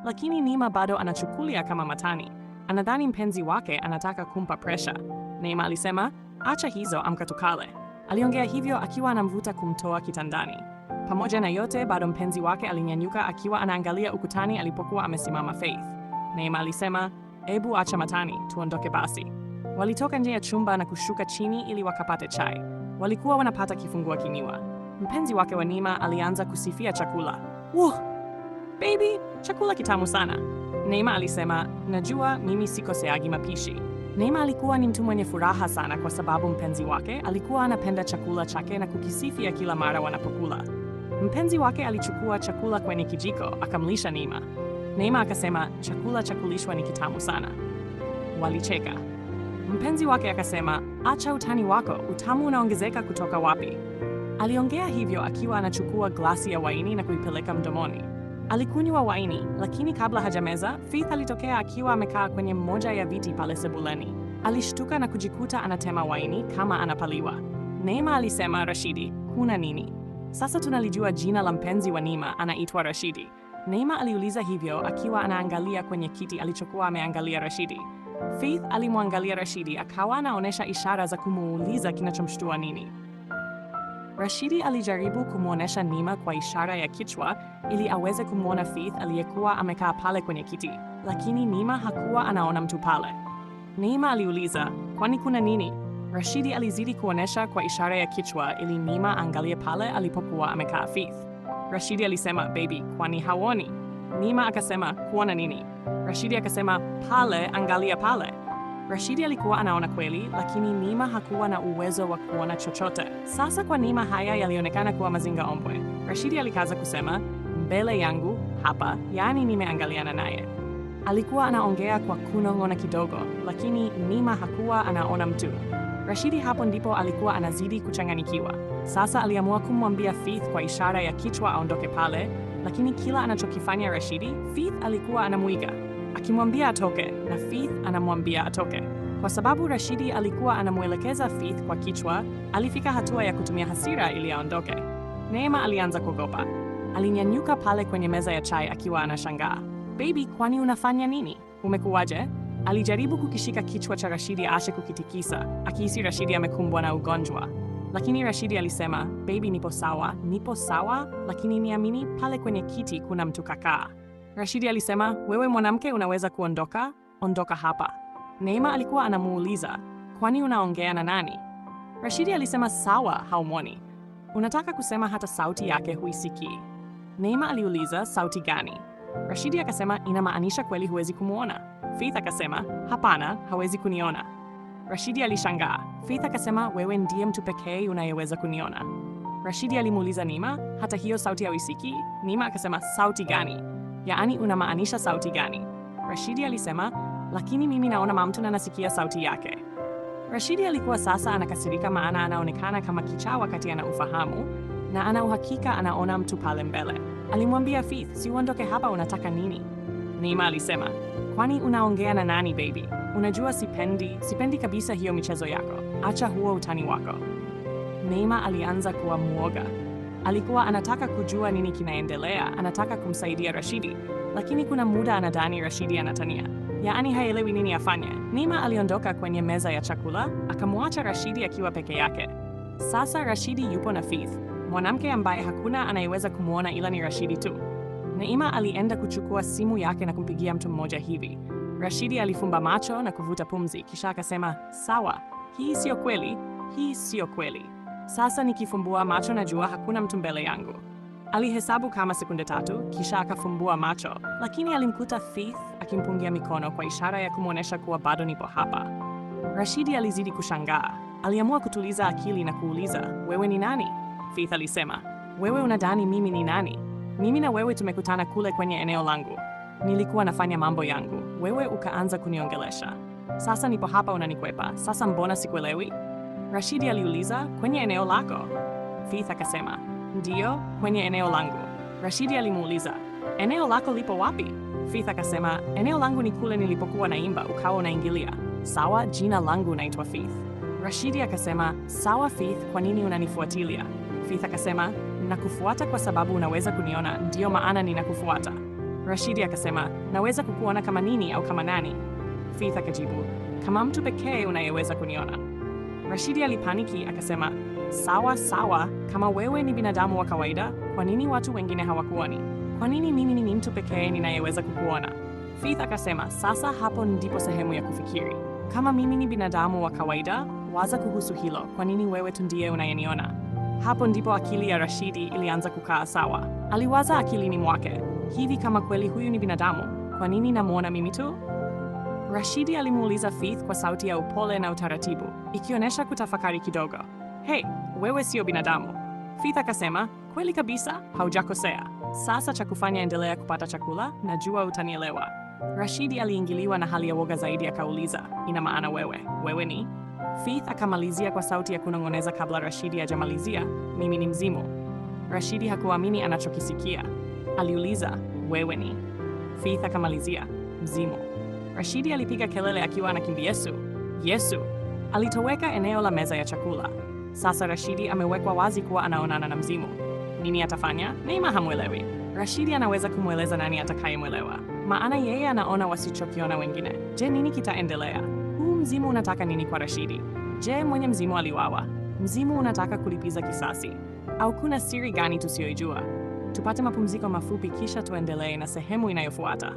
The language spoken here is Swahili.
Lakini Nima bado anachukulia kama matani. Anadhani mpenzi wake anataka kumpa presha. Neema alisema, acha hizo, amka tukale. Aliongea hivyo akiwa anamvuta kumtoa kitandani. Pamoja na yote, bado mpenzi wake alinyanyuka akiwa anaangalia ukutani alipokuwa amesimama Faith. Neema alisema, ebu acha matani, tuondoke basi. Walitoka nje ya chumba na kushuka chini ili wakapate chai. Walikuwa wanapata kifungua kinywa. Mpenzi wake wa Neema alianza kusifia chakula. Wuh, baby, chakula kitamu sana. Neema alisema, najua mimi sikoseagi mapishi. Neema alikuwa ni mtu mwenye furaha sana kwa sababu mpenzi wake alikuwa anapenda chakula chake na kukisifia kila mara wanapokula. Mpenzi wake alichukua chakula kwenye kijiko akamlisha Neema. Neema akasema, chakula cha kulishwa ni kitamu sana. Walicheka. Mpenzi wake akasema, acha utani wako, utamu unaongezeka kutoka wapi? Aliongea hivyo akiwa anachukua glasi ya waini na kuipeleka mdomoni. Alikunywa waini, lakini kabla hajameza, Faith alitokea akiwa amekaa kwenye mmoja ya viti pale sebuleni. Alishtuka na kujikuta anatema waini kama anapaliwa. Neema alisema, Rashidi, kuna nini? Sasa tunalijua jina la mpenzi wa Neema, anaitwa Rashidi. Neema aliuliza hivyo akiwa anaangalia kwenye kiti alichokuwa ameangalia Rashidi. Faith alimwangalia Rashidi akawa anaonyesha ishara za kumuuliza kinachomshtua nini. Rashidi alijaribu kumwonyesha Neema kwa ishara ya kichwa ili aweze kumwona Faith aliyekuwa amekaa pale kwenye kiti, lakini Neema hakuwa anaona mtu pale. Neema aliuliza, kwani kuna nini? Rashidi alizidi kuonyesha kwa ishara ya kichwa ili Neema angalie pale alipokuwa amekaa Faith. Rashidi alisema, baby, kwani hauoni? Neema akasema, kuona nini? Rashidi akasema, pale, angalia pale. Rashidi alikuwa anaona kweli, lakini Neema hakuwa na uwezo wa kuona chochote. Sasa kwa Neema haya yalionekana kuwa mazinga ombwe. Rashidi alikaza kusema, mbele yangu hapa, yaani nimeangaliana naye. Alikuwa anaongea kwa kunong'ona kidogo, lakini Neema hakuwa anaona mtu. Rashidi hapo ndipo alikuwa anazidi kuchanganyikiwa. Sasa aliamua kumwambia Faith kwa ishara ya kichwa aondoke pale, lakini kila anachokifanya Rashidi, Faith alikuwa anamuiga, akimwambia atoke na Faith anamwambia atoke. Kwa sababu Rashidi alikuwa anamwelekeza Faith kwa kichwa, alifika hatua ya kutumia hasira ili aondoke. Neema alianza kuogopa. Alinyanyuka pale kwenye meza ya chai akiwa anashangaa. Baby, kwani unafanya nini? Umekuwaje? Alijaribu kukishika kichwa cha Rashidi aache kukitikisa, akihisi Rashidi amekumbwa na ugonjwa. Lakini Rashidi alisema, baby, nipo sawa, lakini niamini, pale kwenye kiti kuna mtu kakaa. Rashidi alisema, wewe mwanamke unaweza kuondoka, ondoka hapa. Neema alikuwa anamuuliza, kwani unaongea na nani? Rashidi alisema, sawa, haumwoni. Unataka kusema hata sauti yake huisikii. Neema aliuliza, sauti gani? Rashidi akasema, inamaanisha kweli huwezi kumuona. Faith akasema, hapana, hawezi kuniona. Rashidi alishangaa. Faith akasema, wewe ndiye mtu pekee unayeweza kuniona. Rashidi alimuuliza Neema, hata hiyo sauti hauisikii? Neema akasema, sauti gani? Yaani unamaanisha sauti gani? Rashidi alisema, lakini mimi naona mtu na nasikia sauti yake. Rashidi alikuwa sasa anakasirika maana anaonekana kama kichaa wakati ana ufahamu na ana uhakika anaona mtu pale mbele. Alimwambia Faith, si uondoke hapa, unataka nini? Neema alisema, kwani unaongea na nani baby? Unajua sipendi kabisa hiyo michezo yako. Acha huo utani wako. Neema alianza kuwa muoga. Alikuwa anataka kujua nini kinaendelea, anataka kumsaidia Rashidi, lakini kuna muda anadhani Rashidi anatania. Yaani haelewi nini afanye. Neema aliondoka kwenye meza ya chakula, akamwacha Rashidi akiwa peke yake. Sasa Rashidi yupo na Faith, mwanamke ambaye hakuna anayeweza kumuona ila ni Rashidi tu. Neema alienda kuchukua simu yake na kumpigia mtu mmoja hivi. Rashidi alifumba macho na kuvuta pumzi, kisha akasema, sawa, hii sio kweli, hii sio kweli. Sasa nikifumbua macho najua hakuna mtu mbele yangu. Alihesabu kama sekunde 3, kisha akafumbua macho, lakini alimkuta Faith akimpungia mikono kwa ishara ya kumwonyesha kuwa bado nipo hapa. Rashidi alizidi kushangaa. Aliamua kutuliza akili na kuuliza, wewe ni nani? Faith alisema, wewe unadhani mimi ni nani? Mimi na wewe tumekutana kule kwenye eneo langu. Nilikuwa nafanya mambo yangu, wewe ukaanza kuniongelesha. Sasa nipo hapa unanikwepa, sasa mbona sikuelewi? Rashidi aliuliza, kwenye eneo lako? Faith akasema, ndiyo, kwenye eneo langu. Rashidi alimuuliza, eneo lako lipo wapi? Faith akasema, eneo langu ni kule nilipokuwa naimba, ukawa unaingilia. Sawa, jina langu naitwa Faith. Rashidi akasema, sawa Faith, kwa nini unanifuatilia? Faith akasema, nakufuata kwa sababu unaweza kuniona, ndiyo maana ninakufuata. Rashidi akasema, naweza kukuona kama nini au kama nani? Faith akajibu, kama mtu pekee unayeweza kuniona. Rashidi alipaniki akasema, sawa sawa, kama wewe ni binadamu wa kawaida, kwa nini watu wengine hawakuoni? Kwa nini mimi ni mtu pekee ninayeweza kukuona? Faith akasema, sasa hapo ndipo sehemu ya kufikiri. Kama mimi ni binadamu wa kawaida, waza kuhusu hilo. Kwa nini wewe tu ndiye unayeniona? Hapo ndipo akili ya Rashidi ilianza kukaa sawa. Aliwaza akilini mwake, hivi kama kweli huyu ni binadamu, kwa nini namuona mimi tu? Rashidi alimuuliza Faith kwa sauti ya upole na utaratibu, ikionyesha kutafakari kidogo. Hey, wewe sio binadamu. Faith akasema, kweli kabisa, haujakosea. Sasa cha kufanya, endelea kupata chakula, najua utanielewa. Rashidi aliingiliwa na hali ya woga zaidi, akauliza, ina maana wewe ni? Faith akamalizia kwa sauti ya kunong'oneza kabla Rashidi hajamalizia, mimi ni mzimu. Rashidi hakuamini anachokisikia. Aliuliza, wewe ni? Faith akamalizia, mzimu. Rashidi alipiga kelele akiwa anakimbia, Yesu, Yesu! Alitoweka eneo la meza ya chakula. Sasa Rashidi amewekwa wazi kuwa anaonana na mzimu. Nini atafanya? Neema hamwelewi. Rashidi anaweza kumweleza nani atakayemwelewa, maana yeye anaona wasichokiona wengine. Je, nini kitaendelea? Huu mzimu unataka nini kwa Rashidi? Je, mwenye mzimu aliwawa? Mzimu unataka kulipiza kisasi? Au kuna siri gani tusiyoijua? Tupate mapumziko mafupi kisha tuendelee na sehemu inayofuata.